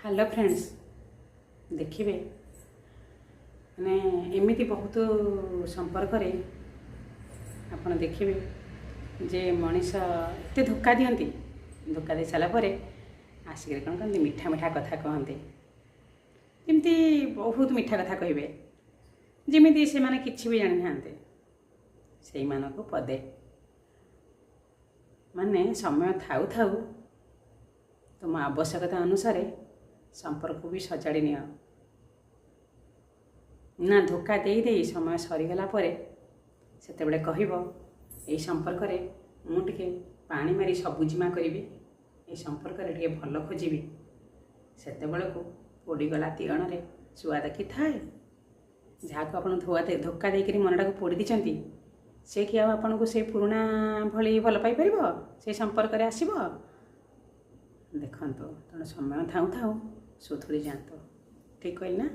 Hello friends, ଦେଖିବେ, ମାନେ ଏମିତି ବହୁତ ସମ୍ପର୍କରେ ଆପଣ ଦେଖିବେ ଯେ ମଣିଷ ଏତେ ଧୋକା ଦିଅନ୍ତି। ଧୋକା ଦେଇ ସାରିଲା ପରେ ଆସିକରି କ'ଣ କରନ୍ତି? ମିଠା ମିଠା କଥା କହନ୍ତି, ଯେମିତି ବହୁତ ମିଠା କଥା କହିବେ, ଯେମିତି ସେମାନେ କିଛି ବି ଜାଣିନାହାନ୍ତି। ସେଇମାନଙ୍କୁ ପଦେ, ମାନେ ସମୟ ଥାଉ ଥାଉ ତୁମ ଆବଶ୍ୟକତା ଅନୁସାରେ ସମ୍ପର୍କକୁ ବି ସଜାଡ଼ି ନିଅ ନା। ଧୋକା ଦେଇ ଦେଇ ସମୟ ସରିଗଲା ପରେ ସେତେବେଳେ କହିବ, ଏଇ ସମ୍ପର୍କରେ ମୁଁ ଟିକେ ପାଣି ମାରି ସବୁଜିମା କରିବି, ଏଇ ସମ୍ପର୍କରେ ଟିକେ ଭଲ ଖୋଜିବି। ସେତେବେଳକୁ ପୋଡ଼ିଗଲା ତିଅଣରେ ସୁଆଦ କି ଥାଏ? ଯାହାକୁ ଆପଣ ଧୋକା ଦେଇକରି ମନଟାକୁ ପୋଡ଼ି ଦେଇଛନ୍ତି, ସେ କି ଆଉ ଆପଣଙ୍କୁ ସେଇ ପୁରୁଣା ଭଳି ଭଲ ପାଇପାରିବ? ସେଇ ସମ୍ପର୍କରେ ଆସିବ? ଦେଖନ୍ତୁ, ତେଣୁ ସମୟ ଥାଉ ଥାଉ ସୁଧୁରି ଯାଆନ୍ତୁ। ଠିକ୍ କହିଲି ନା?